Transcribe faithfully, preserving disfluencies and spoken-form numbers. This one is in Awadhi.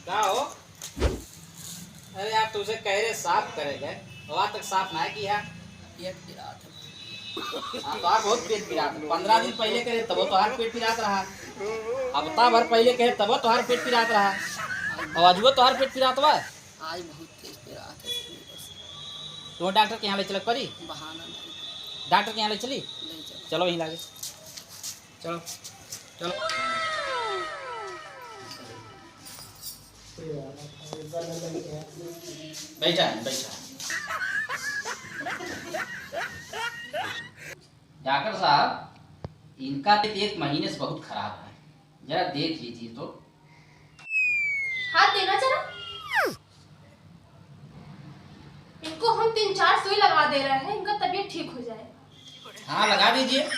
का हो? अरे यार, तुझे कह रहे साफ करे गए, अब आज तक साफ ना किया। पेट पिरात है। हाँ, तो आप बहुत पेट पिरात है। पन्द्रह दिन पहले कहे तबो तोहार पेट पिरात रहा, हफ्ता भर पहले कहे तबो तोहार पेट पिरात रहा, अब आजुओ तोहार पेट पिरात बा। आज बहुत तेज पिरात है। तो डॉक्टर के यहाँ ले चलक पड़ी? बहाना नहीं। डॉक्टर के यहाँ ले चली? ले चलो। चलो, यहीं लागे। चलो, चलो। बैठा है, बैठा। डॉक्टर साहब, इनका तबीयत एक महीने से बहुत खराब है, जरा देख लीजिए तो। हाथ देना जरा। इनको हम तीन चार सुई लगा दे रहे हैं, इनका तबीयत ठीक हो जाए। हाँ, लगा दीजिए।